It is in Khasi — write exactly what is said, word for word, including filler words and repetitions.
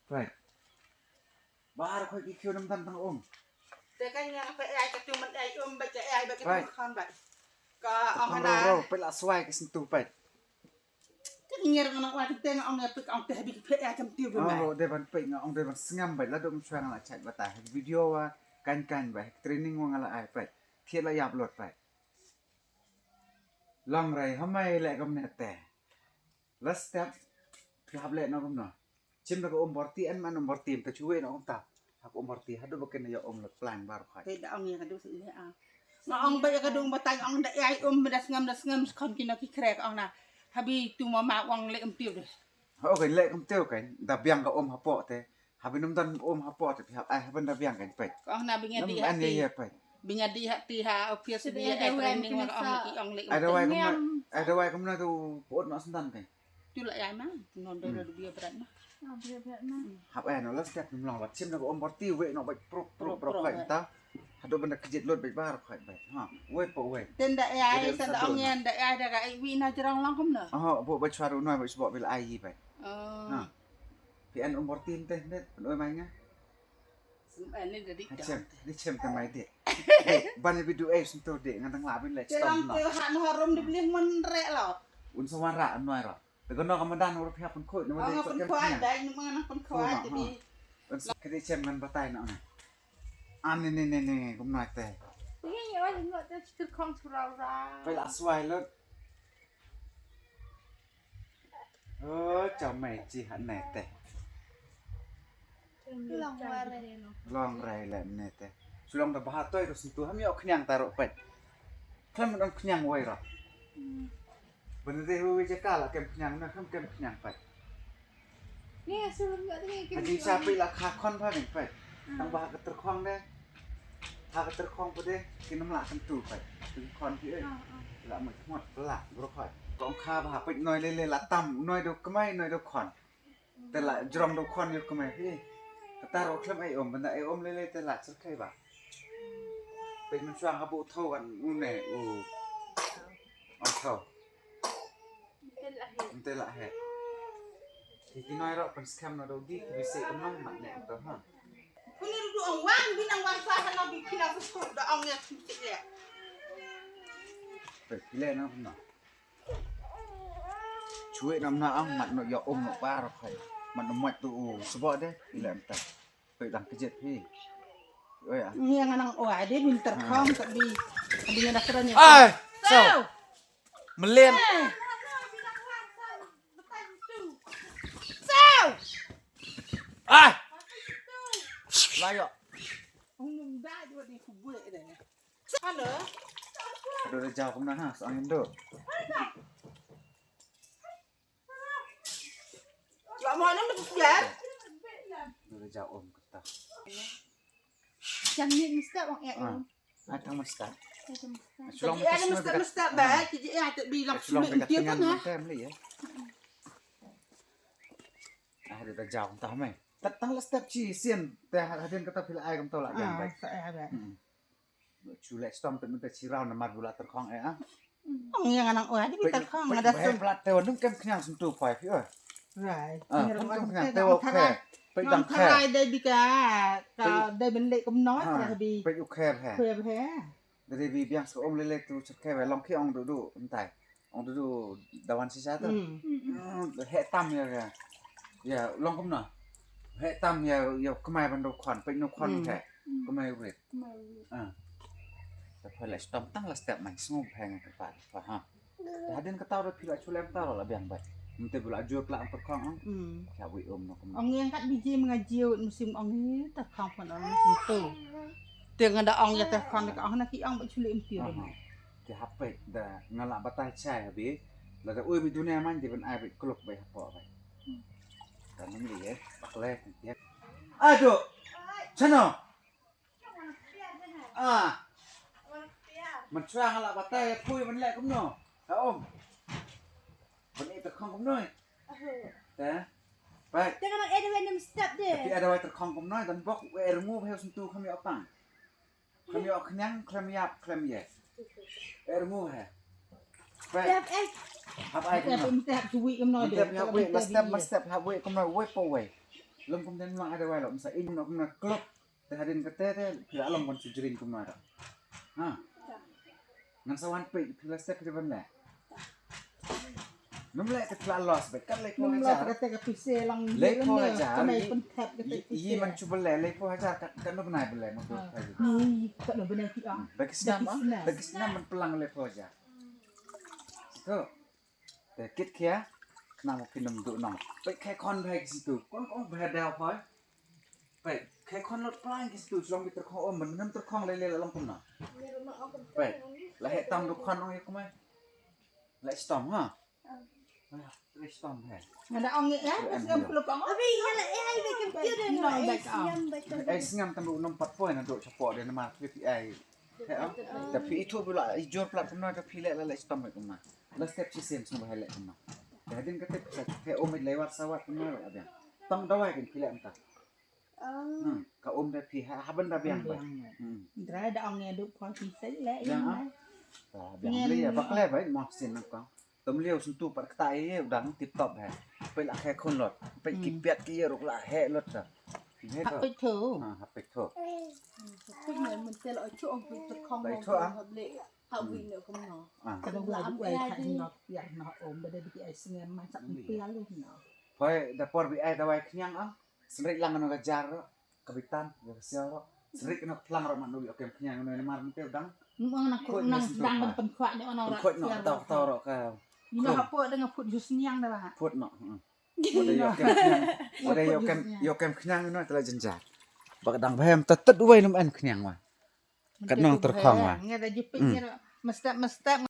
Peit. Baroh khoit ki khiew nam tang tang um. Te ka ngiar peit ai ka tu man ai um bad ka ai bad ka tu khan bad. Ka ong hana. Ro peit la swai ka sentu peit. Ka ngiar nga nang wa te nga ong ya peit ong te habi peit ai kam tiu bad. Ro de ban peit nga ong de ban sngam bad la dum swai nga la chait bad ta. Video wa kan kan bad training wa nga la ai peit. Thied la yap lot peit. Long rei hamai le kam ne te. La step. Ki hap le no kam no. Chim da ka um borti en man um borti em ta chuwe na um ta. Ha ka um borti hadu ba ken ya um la plan bar khai. Te da ong ya ka du sini a. Nga ong ba ya ka du ba tang ong da ai um da sngam da sngam khon kino ki krek ong na. Habi tu ma ma ong le um tiu de. Ha okay le um tiu kan da biang ka um hapo te. Habi num dan um hapo te pi hap ai haban da biang kan peit. Ong na bi nga di ha ti. Bi nga di ha ti ha office bi ya training wa ong ki ong le um tiu. Ada wai kumna ada wai kumna tu pot na sendan kan. Tu la ya ma, non da da bia brat ma. Ah, bia brat ma. Hap eh no la step nim long la chim na ko om borti we no bai prok prok prok khai ta. Hado benda kejit lot bai bar khai bai. Ha, we po we. Ten da ya ai sa da ong yan da ya da ka ai wi na jrong long kum na. Oh, bo bai chwa ru noi bai sbo bai la ai bai. Oh. Ha. Pi an om borti te net noi mai nga. Sum an ni da dik. Ha chem, di chem ta mai de. Ban bi du ai sum to de ngan tang la bin le. Chelong te ha no harum di beli mon re lo. Un sa wan ra noi ro. Te kono ka madan ur phi hap pynkhoi, nama dei pynkhoi dai, nama nang pynkhoi te bi. Ka dei chem ngan batai na. An ni ni ni ni kum nai te. Ni ni oi ngot te chikir khong surau ra. Pai la swai lut. Oh, cham mai chi han nai te. Long rei. Long rei le ne te. Sulong da baha toi ro sentu ham yo khniang ta ro pet. Khlem dang khniang wai ro. Bende te wi je kala kem khniang na kem kem khniang pet. Ni sulong ga ni. Haji sa pi la kha khon pha ni pet. Tang baha ka ter khong de. Tha ka ter khong pha de kin nam la kan tu pet. Tu khon pi eh. La mai khmot la bro khoi. Kong kha baha pet noi le le la tam noi do kmai noi do khon. Te la jrong do khon yo kmai hi. Kata ro khlem ai om benda ai om lele te la cherkhai ba. Pek nun chuang ka bu tho kan u ne u. Ong tho. Te la he. Ki ki noi ro pen skhem no do gi ki bi se kam nang mat ne to ha. Kuni ru ong wan bi nang wan sa ka no bi kila su su da ong ya su se le. Pek kile no no. Chui nam na ang mat no ya um no bar khai. Mat no mat tu u sbo de ila enta. Pe dang kejit hi. Oi ah. Ngi ngan ang oi de bin ter khong ka bi. Ka bi ngan da kran ya. Ai. So. Melen. Sao. Ai. Layo. Ong nung da jwa di kubwe de. Hello. Aduh, dah jauh kemana ha? Soal Indo. Lama mana mesti biar? Aduh, dah jauh om kita. Jangan ni mesti orang eh. Ah, ah, tang mesti. Chulang mesti mesti ba, jadi eh tak bilang sini dia kan ha. Ah, dah jauh entah mai. Tang la step chi sien, te hadien kata pila ai kam tau la jam bai. Sa eh ba. Chu leh stom te mynta chi rau namar bula terkhong eh ah. Ong yang anang oi adi terkhong ada sem. Plat te wan kem khniang sentu pai phi oi. Rai. Ah, kem khniang te wa khe. Pe dang khe. Rai dei bi ka ka dei ben leh kem noi ka bi. Pe u khe he. Khe he. Dei bi biang se om lele tu chet khe long ki ong du du entai. Ong du du dawan sisa tu. He tam ya ya. Ya long kum na. He tam ya ya kemai ban du khon pe nu khon he. Kemai rit. Ah. Te pha la stom tang la step man sngu pha ngan ka pa pha ha. Hadien ka tau da phi la chulem tau la biang bai. Mte bula jur la ang perkhong ang. Kya wi um no kum. Ong yang kat biji mengaji musim ong ni ta khong pon ong sentu. Te nga da ong ya ta khong ka ong na ki ong ba chule mti. Ki hapet da nga la batai chai habi. La da ui mi dunia man di ban ai bi kluk bai hapo bai. Kan ni ye bakle. Aduh. Chano. Ah. Man chwa nga la batai pui man leh kumno. Ka om. Ban i terkhong kumno. Te. Bai. Te nga nang ada wai nem step de. Tapi ada wai terkhong kumno dan bok wai remove heu sentu kami opang. Kami ok khniang klem yap klem ye. Remove he. Bai. Step eh. Hap ai kumno. Step hap wai kumno. Step mas step hap wai kumno wai po wai. Lum kum den lang ada wai lo masa in no kumna klop. Te hadin kate te phi la long ban sujring kumna da. Ha. Ngan sa wan peit phi la step phi ban le. Num le te phi la los bet kan le ko hajar. Kate ka pise lang le ko hajar. Ka mai pun thap kate pise. Yi man chu bele le ko hajar kan no bnai bele mo. Ni ka no bnai ti ah. Bagi snam ah. Bagi snam man pelang le ko hajar. To. Te kit khia. Khnang ba phin ym duh nong. Peit khie khon bha ki situ. Kon kon bha daw khoi. Peit khie khon lot plang ki situ. Shlong ki tyrkhong om ban nam tyrkhong le le long kumno. Peit. La heh tam du khon ong ïa kumai. La stom ha. La stom he. Nga da ong ïa eh, ngam plu kong. Abi ïa la eh ai ba kem kiew de no ai sngam ba kem. Ai sngam tam du nom pat poi na du chapo de na ma kli ai. Te phi ithuh phi la i jor plat kumno te phi leh la leh stom kumno. La step shisien sngewbha leh kumno. Te hadien kata phi sa te um ïa leh wat sa wat kumno la biang. Tang dawai kin phi leh mynta. Hmm, ka um da phi ha ha ban da biang ba. Hmm. Dra da ong ïa du phi shisien leh ïa. Biang ha? Biang leh ïa bak leh ba mo sien na ka. Tum liu sentu pat kata ïa u dang tip top he. Peit la he khun lot. Peit ki piat ki ïa ruk la he lot da. Hap peit thu. Ha, hap peit thu. Peit ne mun te la chu ong peit tyrkhong. Peit thu ah. Hap leh. Hap wi ne kumno. Ka dang la wai kha no piat no om ba da di ai sngem ma sa piat lu no. Poi da por bi ai dawai khniang ah. Snrik lang no ka jar ro. Ka bitan, ïa ka sial ro. Snrik no ka plang ro man no ïa kem khniang no mar mun te u dang. Nang na ku nang dang ban pynkhwah ne ono ro. Pynkhwah no taw taw ro ka. Ino hapo dang phut ju sniang da ba. Phut no. Wada ïoh kem khniang, wada ïoh kem, ïoh kem khniang no tela jynjar. Ba ka dang ba hem ta tet wai num en khniang wa. Kat nong tyrkhong wa. Nge da jupit nge da mestep mestep.